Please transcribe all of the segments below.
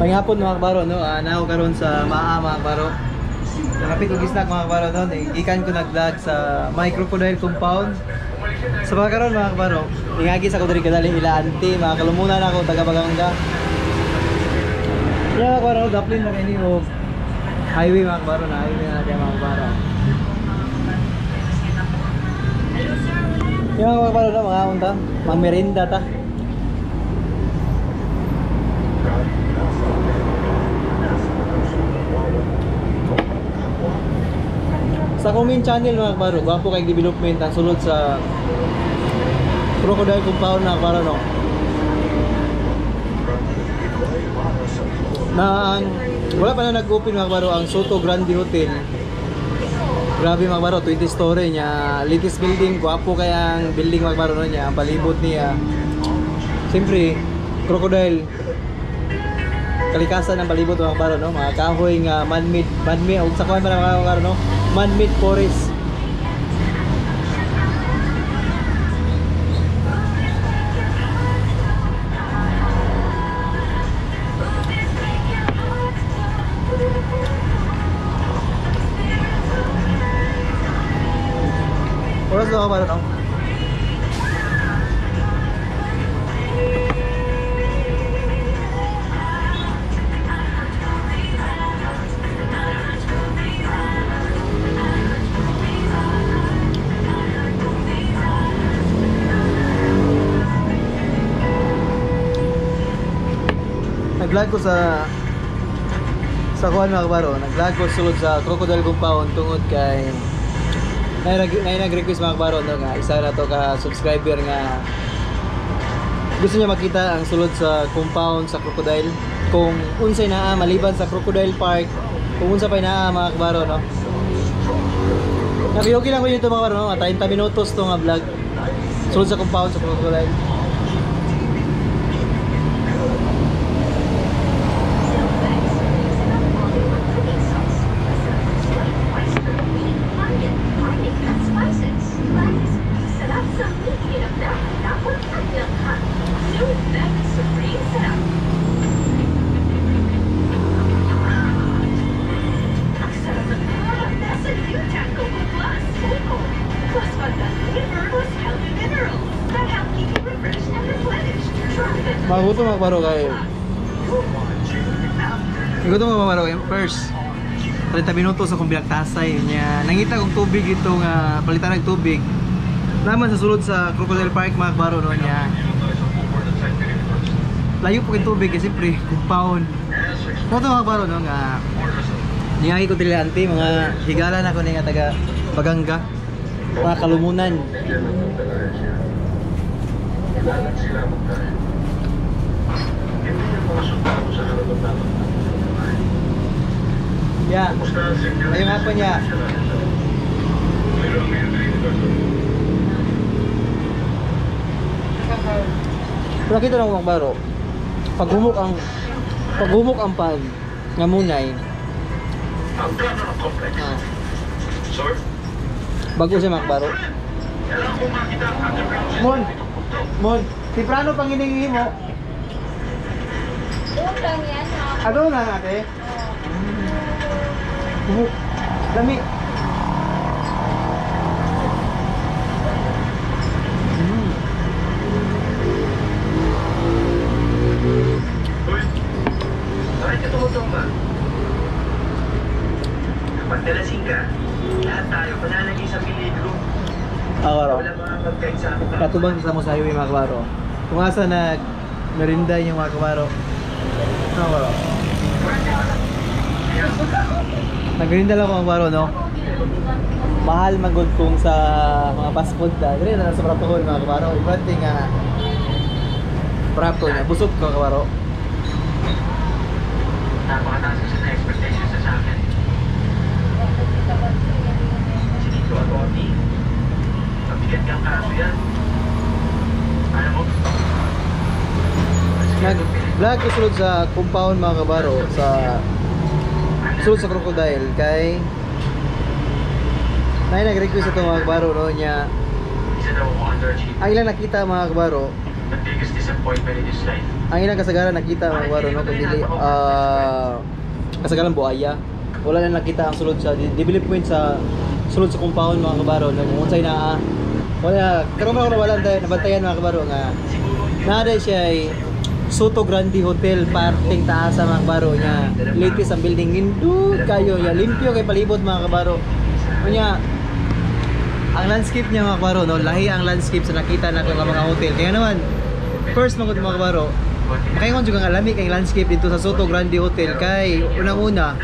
Panghapon mga kabaro, no? Nao karon sa Maa mga kabaro. Nakapit og isnak mga kabaro, no? Gikan ko nag-vlog sa My Crocodile Compound. Sa mga karon mga kabaro, ningagi sa ko diri kadali ila auntie, mga kalumunan ako taga Baganga. Yeah, mga kabaro, daplin na kini og highway mga kabaro, na highway na natin mga kabaro. Yeah, mga kabaro, no, mga unta, mangmerinda ta. Sa akong main channel mga kabaro, gwapo kay development ang sulod sa Crocodile Compound mga kabaro, no. Na ang wala pa na nag-open mga kabaro ang Soto Grande Hotel. Grabe mga kabaro, 20 story niya, latest building, gwapo kay ang building mga kabaro, no, niya, ang palibot niya. Siyempre, crocodile kalikasan ng palibot mga kabaro, no, mga kahoy nga man-made, man-made og sa kuan pa mga kabaro, no, man-made forest. Oras na kabaro, no? Nag-vlog ko sa kuan mga kabaro, nag-vlog ko sulod sa Crocodile Compound tungod kay nay nag-request mga kabaro, no, nga isa na to ka subscriber nga gusto niya makita ang sulod sa compound sa crocodile, kung unsay naa maliban sa Crocodile Park, kung unsa pay naa mga kabaro, no. Nabi okay lang ko yun ito mga kabaro, no, 30 minutos to nga vlog sulod sa compound sa crocodile. Magutom mga kabaro kayo. Magutom mga kabaro kayo. First, 30 minutos akong binagtasay niya. Nangita kong tubig ito nga palitan ng tubig. Naman sa sulod sa Crocodile Park mga kabaro, no, niya. Layo po yung tubig kasi pre, compound. Magutom mga kabaro, no, nga niyagi ko dili auntie, mga higala na ko ni nga taga Baganga, mga kalumunan. Yeah. Ayun nga po niya. Pero nakita na akong baro. Paghumok ang pan nga munay. Ang plano ng complex. Sir? Bago siya makbaro. Mon. Mon, si Prano pang hiningi mo. Utang yan, ha? Ano na ate? Humok. Lami. Uy, bakit ka tumutumba? Kapag nalasing ka, lahat tayo malalagay sa peligro. Ah, Wala mga pagkain sa amin. Katubang sa mo sa highway mga kabaro. Kung asa nag merinda yung mga kabaro. Ano kabaro? Nagmerinda lang ako mga kabaro, no? Mahal magod kung sa mga fast food na. Dire na sa pratohon mga kabaro. Importante nga prato niya. Busog ko mga kabaro. Napakataas kasi na expectations sa akin. Si Tito at Oti, mabigat kang kaso yan. Alam mo? Nag-vlog ko sulod sa compound mga kabaro, sa sulod sa crocodile kay nay nag-request ito mga kabaro, no, niya. Isa daw ako underachiever. Ang ilang nakita mga kabaro, The biggest disappointment in his life. Ang ilang kasagaran nakita mga kabaro no, kung dili kasagaran buaya. Wala na nakita ang sulod sa development sa sulod sa compound mga kabaro no, kung unsay naa. Wala karon man ako wala nabantayan mga kabaro nga naa day siya ay Soto Grande Hotel parting taas sa mga kabaro niya. Latest ang building nindot kayo ya, limpyo kay palibot mga kabaro. Unya ang landscape niya mga kabaro no, lahi ang landscape sa nakita nako nga mga hotel. Kaya naman first mga kabaro, makaingon jud nga lami kay landscape dito sa Soto Grande Hotel kay unang-una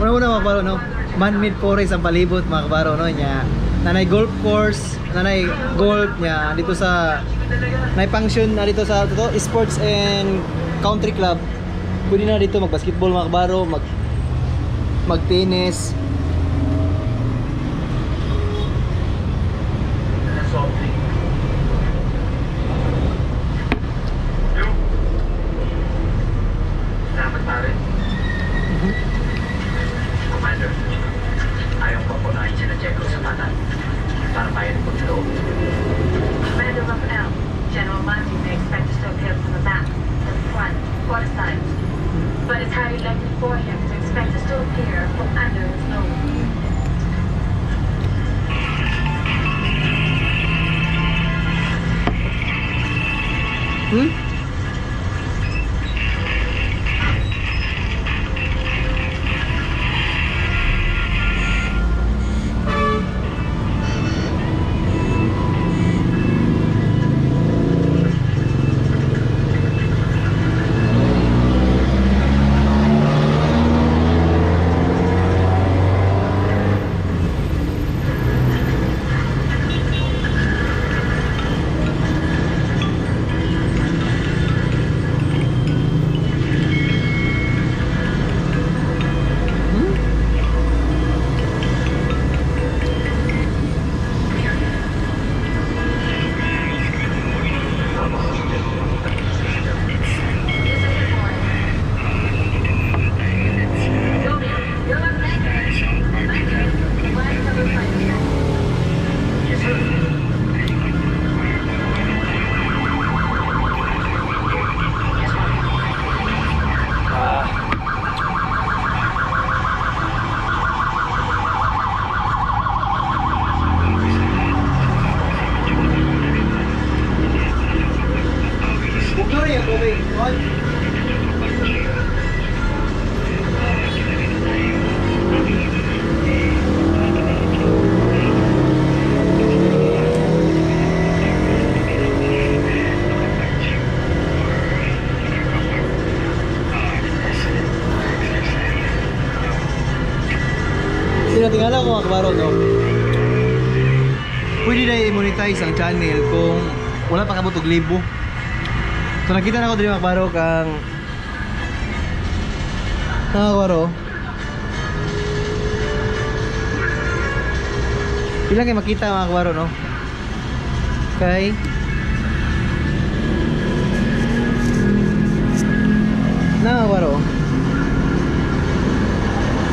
mga kabaro no, man-made forest ang palibot mga kabaro no niya. Nanay golf course, nanay golf niya dito sa nay function na dito sa to, sports and country club. Pwede na dito mag-basketball mga kabaro, mag-tennis. Salamat pare. Commander, ayaw ko punahin sila Diego sa mata para bayad ko sa loob. Commander Rafael, General Monty may expect us to appear from the back, the front, or the sides. But it's highly likely for him to expect us to appear from under his nose. Hmm? Tingala ko mga kabaro no, pwede na i-monetize ang channel kung wala pa kabot og libo. So nakita na ko diri mga kabaro kang mga kabaro, ilang kay makita mga kabaro no, kay na mga kabaro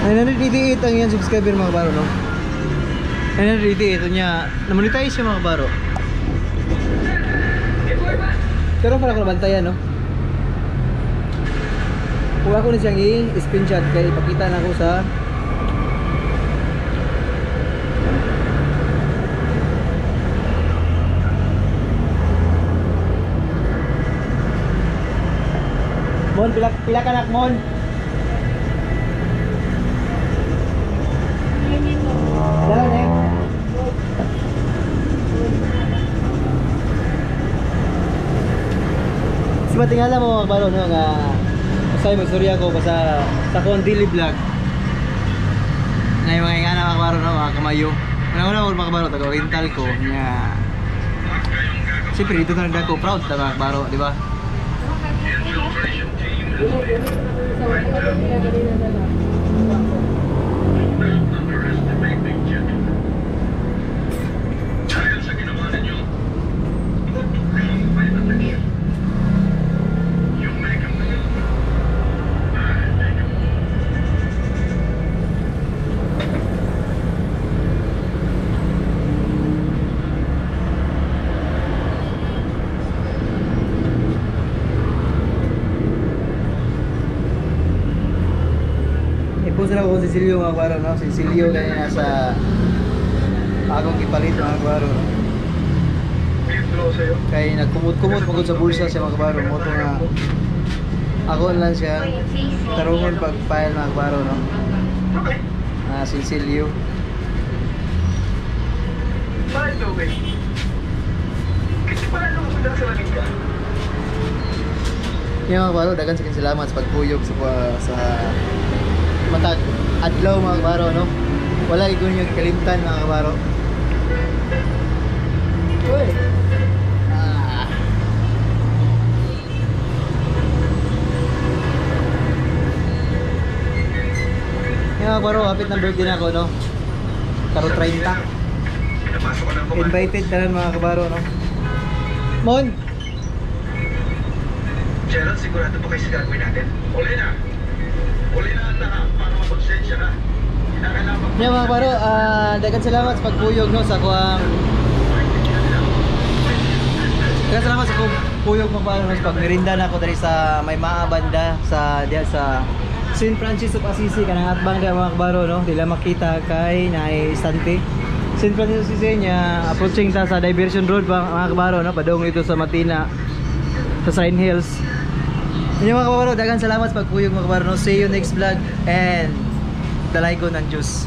988 ang iyang subscriber mga kabaro no. 988 niya, na-monetize siya mga kabaro. Pero para ko nabantayan no. Kung ako na siyang i-screenshot kay ipakita na ko sa Mon, pila ka nak Mon? Dala na. Si matingala mo mga kabaro no nga usay magstorya ko basta sa akong daily vlog. Na yung mga ingana mga kabaro no, mga kamayo. Una-una ko mga kabaro taga Oriental ko nya. Siyempre dito na nagdako proud ta mga kabaro, di ba? Kung sila ko si Silio, mga kabaro, no? Si Silio ganyan sa akong gipalit, mga kabaro, no? Biblo sa'yo. Kay nagkumot-kumot magud sa bulsa siya, mga kabaro, mo to nga ako lang siya tarungon pag file, mga kabaro, no? Okay. Ah, si Silio. By the way, kasi pala nung sa lamig ka. Yung mga kabaro, daghan sa salamat sa pagkuyog sa matag adlaw, mga kabaro, no? Wala igon yung kalimtan, mga kabaro. Uy. Ah. Yung mga kabaro, hapit ng birthday na ako, no? Karon 30. Pinapasok ko ng command. Invited tanan, mga kabaro, no? Mon! Gerald, sigurado ba kayo sa gagawin natin? Uli na! Uli na ang lahat para makonsensya ka. Kinakailangan. Yeah, mga kabaro, daghan salamat sa pagkuyog, no, sa kuang. Daghan salamat sa kuyog, mga kabaro, no, sa pagmerinda na ako diri sa may maa banda sa diya sa St. Francis of Assisi, kanang atbang diya, mga kabaro, no. Dila makita kay naay istante. St. Francis of Assisi niya, approaching ta sa Diversion Road ba, mga kabaro, no, padung dito sa Matina sa Shrine Hills. Inyo, mga kabaro, daghan salamat sa pagkuyog, mga kabaro, no. See you next vlog and dalaygon ng Diyos.